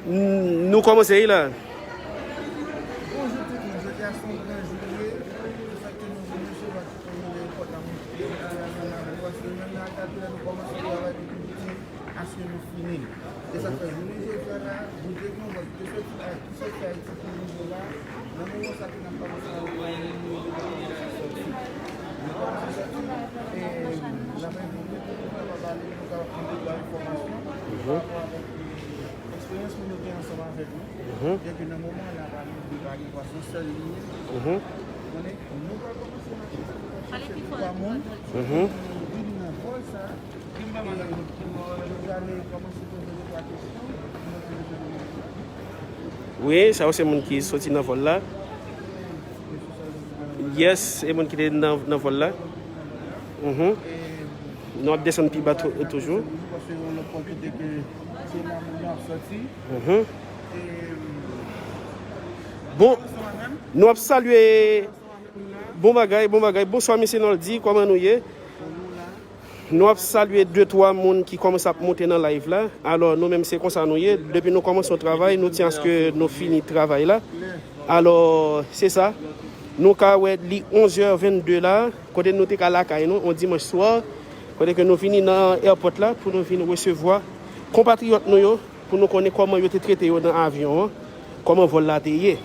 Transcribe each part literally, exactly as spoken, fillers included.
N- Nou kòmanse wi la. Bonjou tout moun, jodi a se yon gran jou li ye. Le fèt ke nou vin resevwa ti pwogram de repòt la, mwen kite l al ansanm avèk nou, paske nou menm nan Alta Tour, lè nou kòmanse travay, nou toujou di aske nou fini l. E sa fè, jounen jodi a la, Bondye gen yon vòt ki te soti a, ki soti Ayiti pou rive la. Nan moman sa ke n ap kòmanse travay, nou rive la, nou kòmanse soti. Nou kòmanse soti, e, n ap envite tout moun kapab ale, nou kapab pran de twa enfòmasyon pa rapò avèk, e, eksperyans moun yo gen ansanm avèk nou. Byen ke nan moman an la, pa gen, pa gen pwason, sèl li ye. Konnen, nou pral kòmanse mache, nou pral chèche de twa moun pou vin nan vòl sa a. E, nou pral kòmanse poze de twa kesyon. Wi, sa yo se moun ki soti nan vòl la. Yes, e moun ki te nan, nan vòl la. Mhm. Nou ap desann pi ba tou- toujou. Mhm. Bon, nou ap salye. Bon bagay, bon bagay. Bonswa, mesye Noldy, kòman nou ye? Nou ap salye de twa moun ki kòmanse ap monte nan live la. Alò, nou menm se konsa nou ye. Depi nou kòmanse yon travay, nou tyen aske nou fini travay la. Alò, se sa. Nou ka wè li onzè vennde la, kote nou te ka lakay nou, yon dimanch swa, kote ke nou vini nan airport la pou nou vin resevwa konpatriyòt nou yo, pou nou konnen kòman yo te trete yo nan avyon an, kòman vòl la te ye.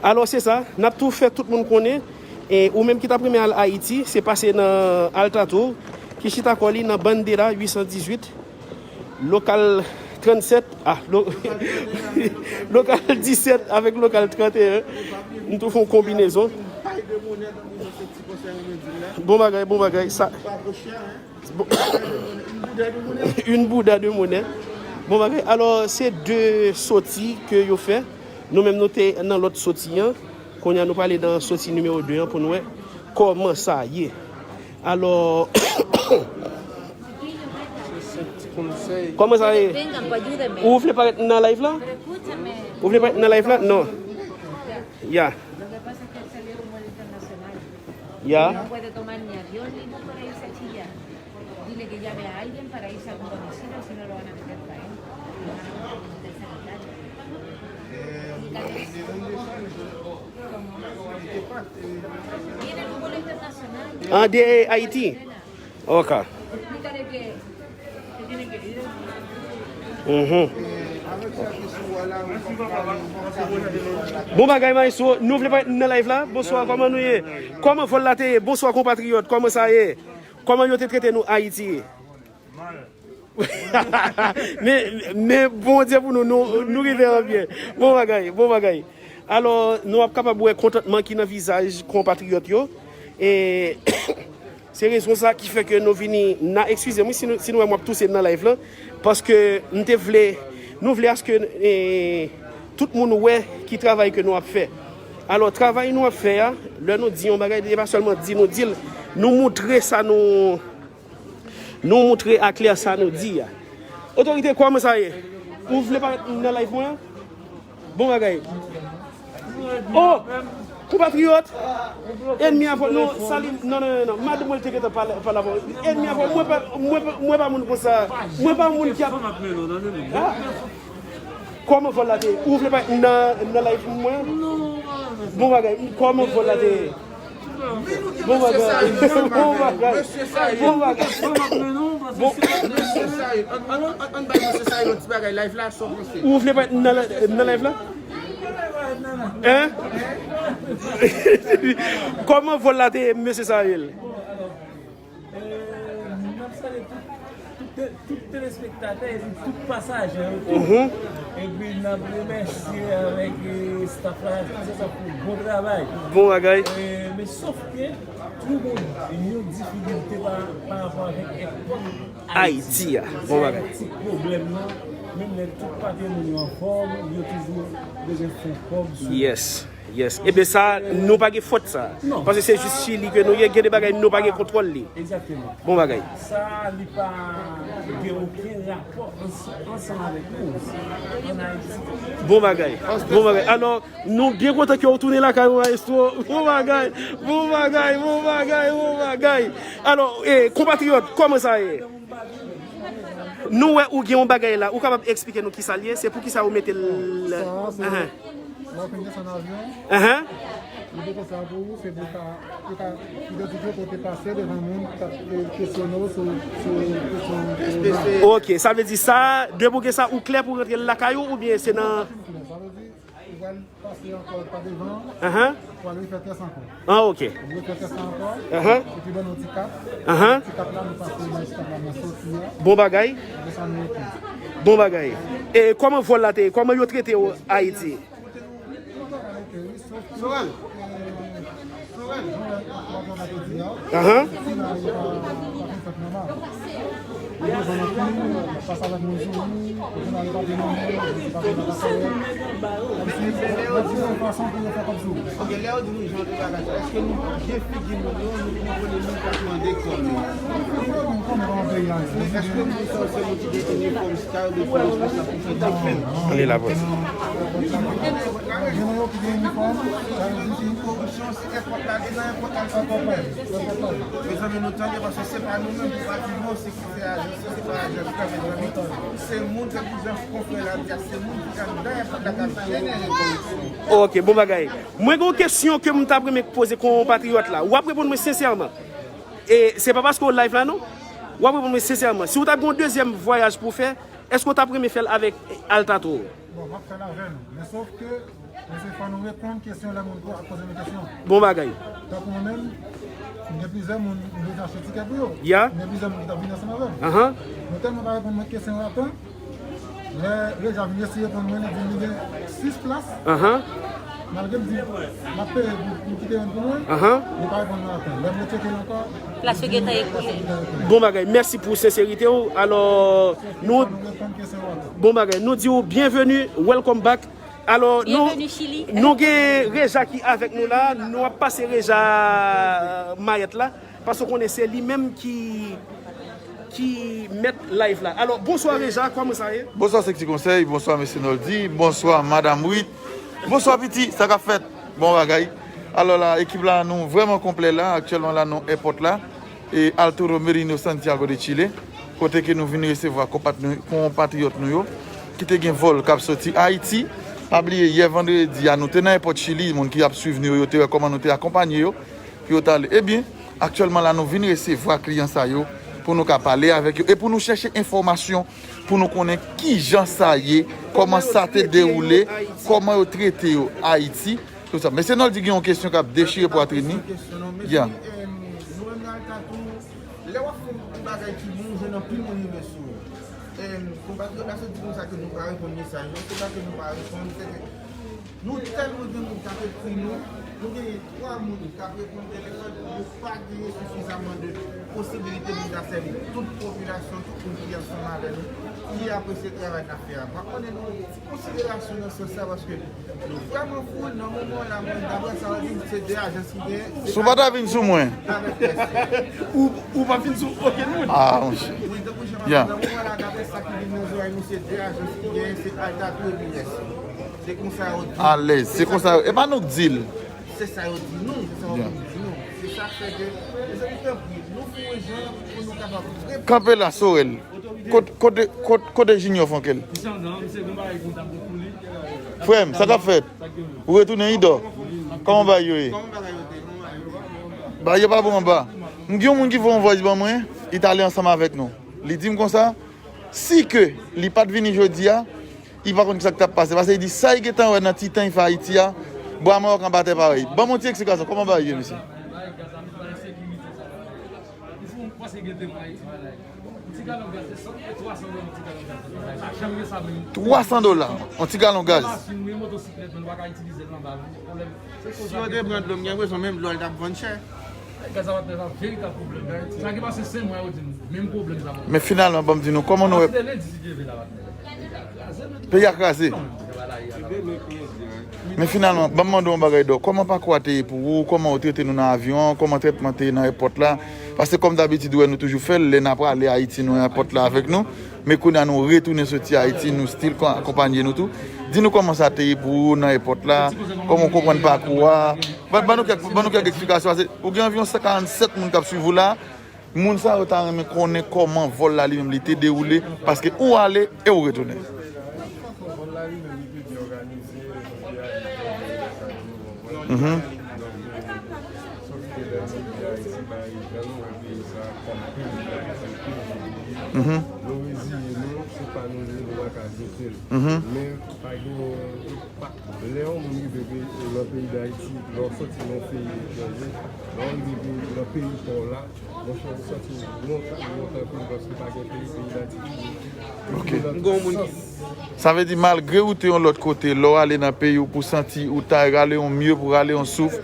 Alò, se sa, n ap tou fè tout moun konnen, e ou menm ki t ap renmen al Ayiti, se pase nan Alta Tour, ki chita kò li nan Bandera uit san dizuit, lokal trannsèt, ah, lo, lokal disèt avèk lokal tranteyen. M tou fè yon konbinezon. Bon bagay, bon bagay. Sa, bon, une bouda de monnaie. Bon bagay. Alò, se de soti ke yo fè. Nou menm, nou te nan lòt soti an. Kounye a, nou prale nan soti nimewo de an pou nou wè kòman sa ye. Alò, kòman sa ye? Ou vle parèt nan live la? Ou vle parèt nan live la? Non. Ya. Ya. An de Ayiti? Ok. Mhm. Bon bagay, maestro. Nou vle parèt nan live la. Bonswa, kòman nou ye? Kòman vòl la te ye? Bonswa, konpatriyòt. Kòman sa ye? Kòman yo te trete nou Ayiti? Men, men Bondye pou nou, nou, nou rive an byen. Bon bagay, bon bagay. Alò, nou ap kapab wè kontantman ki nan vizaj konpatriyòt yo. E se rezon sa ki fè ke nou vini, n a, eskize m wi si nou, si nou wè m ap touse nan live lan, paske m te vle, nou vle aske, e, tout moun wè ki travay ke nou ap fè. Alò, travay nou ap fè a, lè nou di yon bagay, se pa sèlman di nou di l, nou moutre sa nou, nou moutre aklè sa nou di a. Otorite, kòman sa ye? Ou vle parèt nan live mwen an? Bon bagay. Oh! Konpatriyòt! Ènmi avè nou, sali, non, non, non, non. Madanm mwen te gentan pale, pale avè w. Ènmi avè w, mwen pa, mwen pa, mwen pa moun konsa. Mwen pa moun ki ap. Ah! Kòman vòl la te ye? Ou vle pa nan, nan live mwen? Bon bagay, kòman vòl la te ye? Bon bagay, bon bagay, bon bagay. Bon. Mesye Sayil, ann, ann, ann, ann bay Mesye Sayil yon ti bagay, live la, sa w panse? Ou vle pa nan, nan live la? Hein? Kòman vòl la te ye, Mesye Sayil? Eh, n ap salye tout, tout, tout telespektatè epi tout pasaje yo tou. Mhm. Epi n ap remèsye avèk, eh, staff la, tout sa pou bon travay. Bon bagay. Eh, men sof ke tout moun gen difikilte pa, pa rapò avèk èpòt Ayiti a. Bon bagay. Se ti pwoblèm nan, menm lè tout patrimòn yo anfòm, yo toujou bezwen fè kòb sou. Yes. Yes. Ebyen sa, nou pa gen fòt sa. Non. Paske se jis Chili ke nou ye, gen de bagay nou pa gen kontwòl li. Egzakteman. Bon bagay. Sa, li pa gen okenn rapò ans-, ansanm avèk nou. Ann Ayiti. Bon bagay. Bon bagay. Alò, nou byen kontan ke w tounen lakay ou, maestro. Bon bagay. Bon bagay, bon bagay, bon bagay. Alò, eh, konpatriyòt, kòman sa ye? Nou wè ou gen yon bagay la, ou kapab eksplike nou kisa l ye? Se poukisa ou mete l? Sa, se Ahan. Lè w fin desann avyon, Ahan. Yo mete sa pou ou, se pou ka, pou ka idantifye kote pase devan moun k ap, eh, kesyone w sou, sou kesyon korona. Ok, sa vle di sa, depi w gen sa, ou klè pou rantre lakay ou, oubyen se nan Sa vle di, ou pral pase ankò pa devan, Ahan. Pou al refè tès ankò. Ah, ok. Ou refè tès la ankò, Ahan. Epi ban nou ti kat. Ahan. Ti kat la, nou pase nan ti kat la, nan soti a. Bon bagay. Apre sa, nou rete. Bon bagay. E kòman vòl la te ye? Kòman yo trete w Ayiti? Sorel. Sorel. Ahan. Ok, lè yo di nou jan de bagay sa, èske nou byen figi nou yo, nou konnen moun k ap mande kò nou? Men èske moun sa yo se moun ki gen inifòm sa yo, oubyen se responsab pou fè tout menm? Li la, bòs. Gen nan yo ki gen inifòm, sa yo di se koripsyon, se enpòt la, gen nan enpòt la, se enpòt la. Mezanmi, nou tande, paske se pa nou menm ki pati, non, se ki fè ajans, se pa ajans la, mezanmi. Se moun, se ki jan konfrè la di a, se moun ki anndan enpòt la k ap jenere koripsyon. Ok, bon bagay. Mwen gen yon kesyon ke m t ap renmen poze konpatriyòt la. W ap reponn mwen sensèman. E se pa paske w live la, non. W ap reponn mwen sensèman. Si w t ap gen yon dezyèm vwayaj pou w fè, èske w t ap renmen fè l avèk Altatro? Bon, m ap fè l avè nou. Men sòf ke, men se fò nou reponn kesyon lè moun ap poze nou kesyon. Bon bagay. Tankou mwen menm, m gen plizyè moun m deja achte tikè pou yo. Ya. M gen plizyè moun ki t ap vini ansanm avè m. Ahan. Nou tèlman pa reponn mwen kesyon rapè, lè Reja vin resi reponn mwen, li di m li gen sis plas. Ahan. Malgre m di, m ap peye pou, pou kite youn pou mwen, Ahan. Li pa reponn mwen ankò. Lè m retcheke l ankò, Plas yo gentan ekoule. Bon bagay, mèsi pou senserite w. Alò, nou, bon bagay, nou di w byenveni, welcome back. Alò, nou, Byenveni Chili. Nou gen Reja ki avèk nou la, nou ap pase Reja, euh, mayèt la, paske w konnen se li menm ki, ki mèt live la. Alò, bonswa Reja, kòman sa ye? Bonswa Sexy Conseil, bonswa mesye Noldy, bonswa madam Wit, bonswa piti, sa k ap fèt? Bon bagay. Alò la, ekip la, nou vrèman konplè la, aktyèlman la, nou èpòt la, e Arturo Merino, Santiago de Chile, kote ke nou vin resevwa konpat-, konpatriyòt nou yo, ki te gen vòl k ap soti Ayiti. Pa bliye, yè vandredi a, nou te nan èpòt Chili, moun ki ap swiv nou yo, yo te wè kòman nou te akonpanye yo, pou yo t ale. Ebyen, aktyèlman la, nou vin resevwa kliyan sa yo, pou nou ka pale avèk yo, e pou nou chèche enfòmasyon, pou nou konnen kijan sa ye, kòman sa te dewoule, kòman yo trete yo Ayiti, tout sa. Mesye Noldy gen yon kesyon k ap dechire pwatrin li. Ya. Lè w ap fè yon bagay ki bon, ou jwenn anpil moun rive sou ou. Em, konpatriyòt la sot di konsa ke nou pa reponn mesaj yo, se pa ke nou pa reponn, se ke nou tèlman gen moun k ap ekri nou, nou genyen twa moun k ap reponn telefòn, nou pa genyen sifizaman de posibilite pou n ta sèvi tout popilasyon, tout moun ki ansanm avè nou, ki apresye travay n ap fè a. M ap mande nou ti konsiderasyon nan sans sa, paske nou vrèman fou, nan moman la, mwen, daprè sa yo di m, se de ajans ki genyen. Si w pa ta vin sou mwen. Ou, ou pa vin sou okenn moun. Ah, monchè. Wi, tankou jan w ap di, nan moman la, daprè sa ki vin nan zòrèy nou, se de ajans ki genyen, se Altatro epi Rès. Se konsa yo di. Alèz, se konsa yo, e pa nou k di l. Se sa yo di nou, se sa yo vin di nou. Se sa k fè ke, mezanmi, tanpri, nou fè yon jan pou nou kapab reponn. Kanpe la, Sorel. Kot-, kote, kot-, kote Junior Fonkel? Frè m, sa k ap fèt? Ou retounen Idò? Kòman bagay yo ye? Bagay yo pa bon anba. M gen yon moun ki voye yon voice ban mwen, li t ale ansanm avèk nou. Li di m konsa, si ke li pa t vini jodi a, li pa konn kisa k t ap pase. Paske li di sa li gentan wè nan ti tan li fè Ayiti a, bwa mayòk anba tè pa wè. Ban m yon ti eksplikasyon, kòman bagay yo ye, mesye? Twa san dola, yon ti galon gaz. Si yo te pran dlo, m gen enpresyon menm dlo a, l t ap vann chè. Men finalman, ban m di nou, kòman nou wè? Peyi a kraze. Men finalman, ban m mande w yon bagay, Dò. Kòman pakou a te ye pou ou? Kòman yo trete nou nan avyon an? Kòman trètman te ye nan èpòt la? Paske kòm dabitid, ou wè, nou toujou fè l, lè n ap ale Ayiti, nou nan èpòt la avèk nou. Men kounye a nou retounen soti Ayiti, nou still kon-, akonpanye nou tou. Di nou kòman sa te ye pou ou nan èpòt la, kòman w konprann pakou a. Ban, ban nou kèk, ban nou kèk eksplikasyon, paske ou gen anviwon san karannsèt moun k ap swiv ou la. Moun sa yo ta renmen konnen kòman vòl la li menm li te dewoule, paske ou ale e ou retounen. Mhm. Mhm. Mhm. Lè yon moun rive pe-, nan peyi Dayiti, lè w soti nan yon peyi etranje, lè w rive pe-, nan peyi pa w la, monchè, ou santi w wont, ou wont anpil paske pa gen peyi, peyi Dayiti. Ok. M gen yon moun ki Sa vle di, malgre ou te yon lòt kote, lè w ale nan peyi w pou santi ou ta rale yon mye, pou rale yon souf,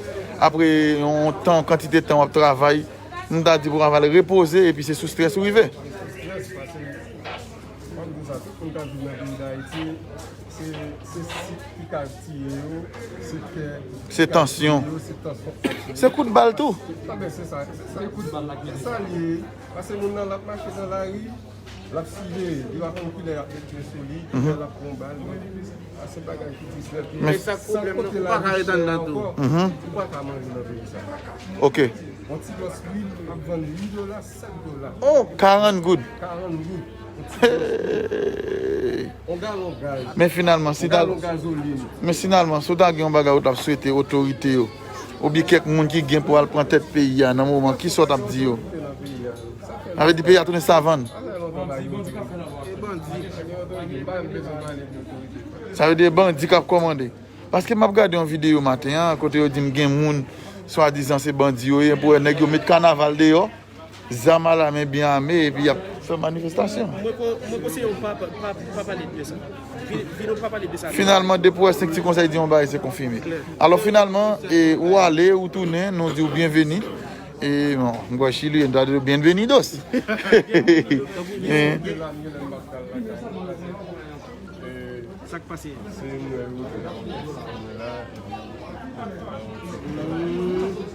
apre yon tan, yon kantite tan w ap travay, m ta di pou w al repoze, epi se sou strès ou rive. Strès, paske, m ap di sa, tout moun k ap viv nan peyi Dayiti, se, se sik ki ka tiye yo, se kè ki ka tiye yo, se tansyon k ap tiye yo. Se kout bal tou. Ah ben, se sa, se sa. Se kout bal la ki se sa li ye. Paske moun nan l ap mache nan lari, l ap siveye, li w ap konn kilè y ap met men sou li, kilè l ap pran bal, men se bagay ki tris nèt. Men sa k pwoblèm nan, ou pa ka ret anndan tou. Ou pa ka manje nan peyi sa. Ok. Yon ti bòs lwil ap vann uit dola, sèt dola. Oh! Karant goud. Karant goud. Yon ti bòs lwil. Hey! Yon galon gaz. Men finalman, si ta, yon galon gazolin. Men finalman, si w ta gen yon bagay ou t ap swete otorite yo, oubyen kèk moun ki gen pou al pran tèt peyi a nan moman, kisa w t ap di yo? Sa vle di peyi a tounen savann. Sa vle di bandi k ap kòmande. Paske m ap gade yon videyo maten an, kote yo di m gen moun, swadizan se bandi yo ye, pou wè nèg yo met kanaval deyò, zam alame byen ame, epi y ap fè manifestasyon. Mwen ko-, mwen konseye w pa, pa, pa, pa pale de sa. Vin, vin nou pa pale de sa. Finalman, depi w wè senk ti konsèy di yon bagay, se konfime. Klè. Alò, finalman, e, ou ale, ou tounen, nou di w byenveni. E, bon, m kwè Chili, m ta di w bienvenidos. Hein? Sa k pase?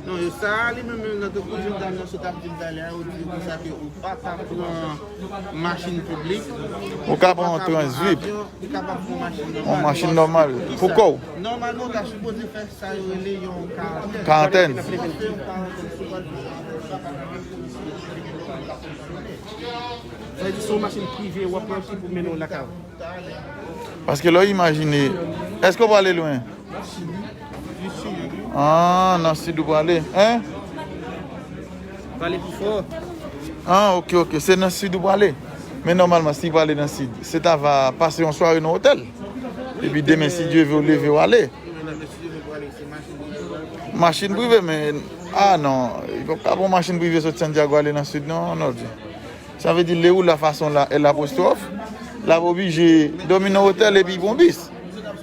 Non, yo sa li menm, menm nan tankou jan dam nan sot ap di m talè a, yo di konsa ke ou pa ka pran machin piblik. Ou ka pran yon Transvip. Ou pa ka pran avyon, ou kapab pran machin nòmal. Yon machin nòmal. Pou kò w. Nòmalman, ou ta sipoze fè sa yo rele yon karantèn. Karantèn. Fè yon karantèn sou kòd. Sa vle di se yon machin prive w ap pran ki pou mennen w lakay ou. Paske lè w imajine, èske w prale lwen? Ah, nan sid ou prale. Hein? Pale pi fò. Ah, ok, ok. Se nan sid ou prale. Men nòmalman, si w prale nan sid, se ta va pase yon sware nan otèl. Epi demen, si Dye ve, w leve, w ale. Machin prive, men, ah non, ou p ap ka pran machin prive sot Santiago ale nan sid, non, non, Dye. Sa vle di, le ou la fason la, L apostwòf, l ap oblije dòmi nan otèl epi pran bis.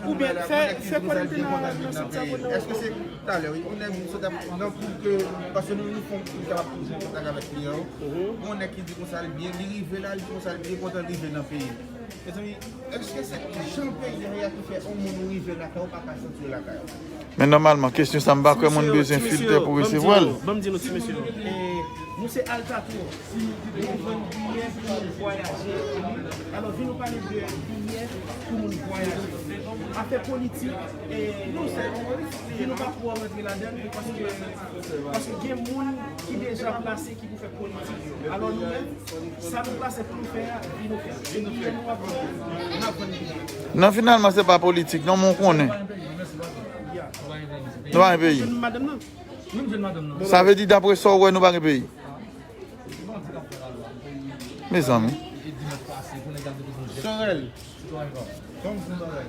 Oubyen fè, fè konnen l te nan, nan Santiago, nan otèl. Talè, wi, yon nèg sot ap nan pou ke, paske nou, nou fè, nou kapab toujou kontak avèk kliyan yo. Yon nèg ki di konsa, li byen, li rive la, li di konsa, li byen kontan rive nan peyi. Mezanmi, èske se jan peyi a ye a ki fè yon moun rive lakay ou pa ka santi w lakay ou? Men nòmalman, kesyon sa m pa kwè moun bezwen filtè pou resevwa l. Ban m di nou, ti mesye yo. E, nou se Altatwo. Nou vann biyè pou moun vwayaje. Alò, vin nou pale de biyè pou moun vwayaje. Afè politik, e, nou se, vin nou pa twò rantre ladan l, paske, paske gen moun ki deja plase ki pou fè politik. Alò nou menm, sa nou plase pou nou fè a, vin nou fè. Vin nou fè. Nou ap vann, nou ap vann biyè. Non, finalman, se pa politik, non, men w konnen. Nou pa gen peyi. Nou pa gen peyi. Menm jwenn madanm nan. Menm jwenn madanm nan. Sa vle di, dapre sa w wè, nou pa gen peyi. Mezanmi. Sorel. Kòm si bagay.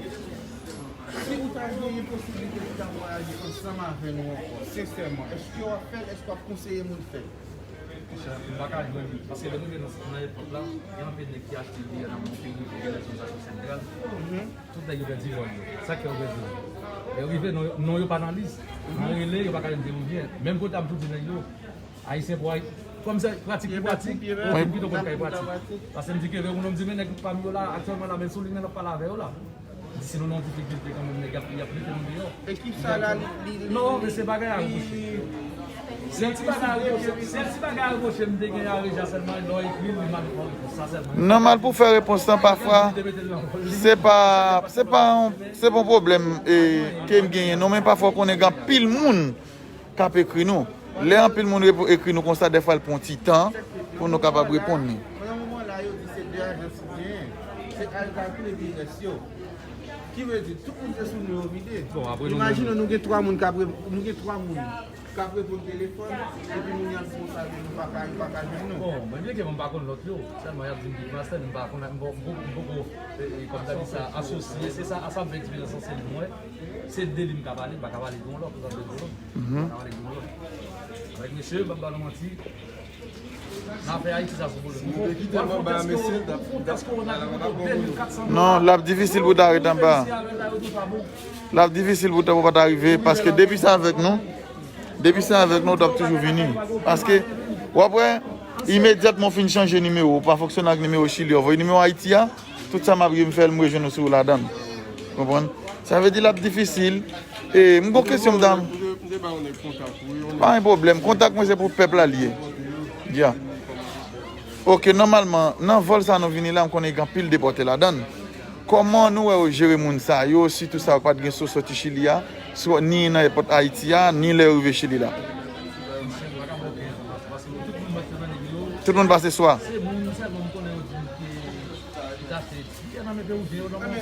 Si ou ta genyen posiblite pou ta vwayaje ansanm avè nou ankò, sensèman, èske w ap fè l? Èske w ap konseye moun fè l? Monchè, m pa ka jwenn, paske lè m rive nan, nan èpòt la, gen anpil nèg ki achte biyè nan Monpeyi, ki gen nan Stasyon Santral. Tout nèg yo pèdi vòl yo. Sa k fè yo pèdi vòl? Lè yo rive, non, non yo pa nan lis. Mwen rele, yo pa ka jwenn de oubyen. Menm kote a m toujou di nèg yo, Ayisyen pou Ayisyen. Kòm se pratik pou pratik, ou pito konn kay pratik. Paske m di ke vre, moun yo m di, men nèg pami yo la, aktyèlman la, men sou liy nan, n ap pale avè yo la. M di, si nou nan yon difikilte kanmenm, nèg y ap, y ap mete nou deyò. Ekip sa la, li, li, li, non, men se bagay a repwoche. Sèl ti bagay a repwoche, sèl ti bagay a repwoche m te gen a Reja sèlman, lè w ekri l, li mal fè repons sa sèlman. Nòmal pou fè repons lan pafwa, se pa, se pa yon, se pa yon pwoblèm, e, ke m genyen non, men pafwa w konnen gen anpil moun k ap ekri nou. Lè anpil moun repo- ekri nou konsa, dèfwa l pran ti tan pou nou kapab reponn li. Nan moman la, yo di se de ajans ki genyen. Se al kalkile biznis yo. Ki vle di, tout moun se sou nou yo vide. Bon, apre nou menm. Imajine nou gen twa moun k ap re- nou gen twa moun k ap reponn telefòn, epi moun y ap di konsa ke nou pa ka, yo pa ka jwenn nou. Bon, mwen byen ke mwen pa konn lòt yo, sèlman y ap di m Big Master, men m pa konn, m poko, m poko, e, e, kòm sa di sa, asosye, se sa, a sa m fè eksperyans an, se li m wè. Se de li m ka pale, m pa ka pale de yon lòt, ou sa vle di yon lòt. M pa ka pale de yon lòt. Avèk mesye, m p ap ba nou manti. Nan afè Ayiti, sa se pwoblèm. Si nou te kite l anba a, mesye, t ap, t ap, t ap, t ap, Non, l ap difisil pou ta ret anba. L ap difisil pou ta, pou pa ta rive, paske depi se avèk nou, depi se avèk nou, w t ap toujou vini. Paske, w ap wè, imedyatman w fin chanje nimewo, w pa fonksyone ak nimewo Chili, w voye nimewo Ayiti a, tout sa m ap ye m fè l, m rejwenn ou sou ladan l. Konprann? Sa vle di l ap difisil. E, m gon kesyon m ta. Pa gen pwoblèm. Kontak mwen se pou pèp la l ye. Ya. Ok, nòmalman, nan vòl sa nou vini la, m konnen gen anpil depòte ladan l. Kòman nou wè yo jere moun sa yo, sitou sa yo k pa t gen sou soti Chili a, swa ni nan èpòt Ayiti a, ni lè yo rive Chili la? Tout moun pase swa.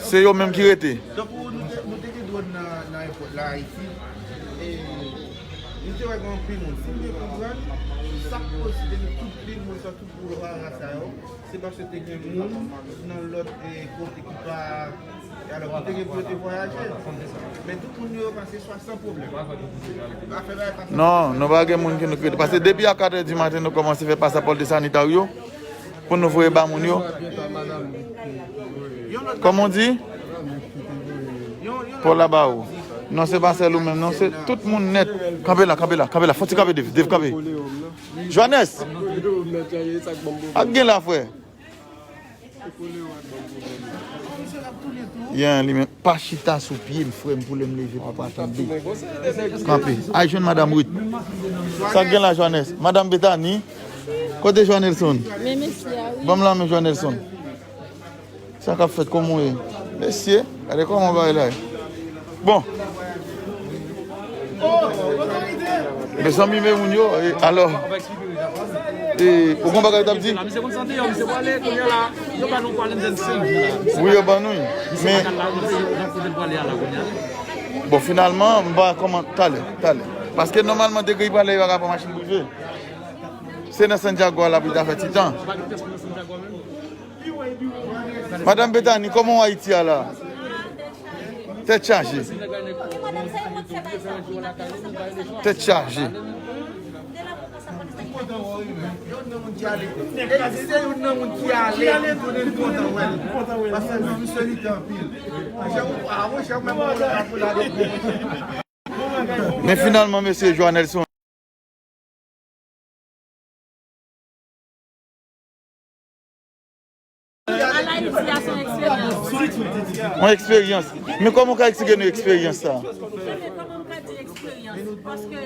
Se yo menm ki rete. Tankou nou te, nou te gen dròn nan, nan èpòt la, Ayiti. E, nou te wè gen anpil moun. Si nou te konprann, sa k koze te gen tout pil moun sa, tout boulvara sa yo, se paske te gen moun nan lòt, e, kote ki pa, e alò, ki te gen pou yo te vwayaje. Men tout moun yo pase swa san pwoblèm. Pa fè bagay pa sa. Non, nou pa gen moun ki nou krede. Paske depi a kat è di maten, nou kòmanse fè pasapòte sanitè yo. Pou nou voye ba moun yo. Kòman w di? Paul Abao. Non, se pa sèl ou menm, non, se tout moun nèt. Kanpe la, kanpe la, kanpe la. Fò ti kanpe, Dave, Dave, kanpe. Johannes! Ak gen la, frè. Yen, li menm. Pa chita sou pye m, frè m, pou lè m leve pou pa tonbe. Kanpe. Al jwenn Madanm Ruth. Sa k gen la, Johannes? Madanm Bethany. Kote Johanelson? Men mesye a, wi. Ban m lanmen, Johanelson. Sa k ap fèt, kòman w ye? Mesye, gade kòman bagay la ye. Bon. Mezanmi, men moun yo, e, alò. E, ou konn bagay w t ap di? Wi, yo ban nou. Men, bon, finalman, m pa kòman, talè, talè. Paske nòmalman, depi l prale, yo pa ka pran machin prive. Se nan Santiago a l ap rete, fè ti tan. Madanm Bethany, kòman w Ayiti a la? Tèt chaje. Tèt chaje. Men finalman, mesye Johanelson. Al Ayiti a se yon eksperyans. Yon eksperyans. Men kòman w ka eksplike nou eksperyans sa? Kòman m ka di eksperyans? Paske,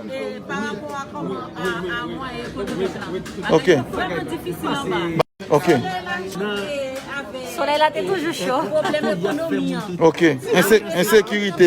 e, pa rapò a kòman, a, a mwayen ekonomik la. Ok. Bagay yo vrèman difisil anba. Ok. Solèy la te toujou cho. Pwoblèm ekonomi an. Ok. Ense- ensekirite.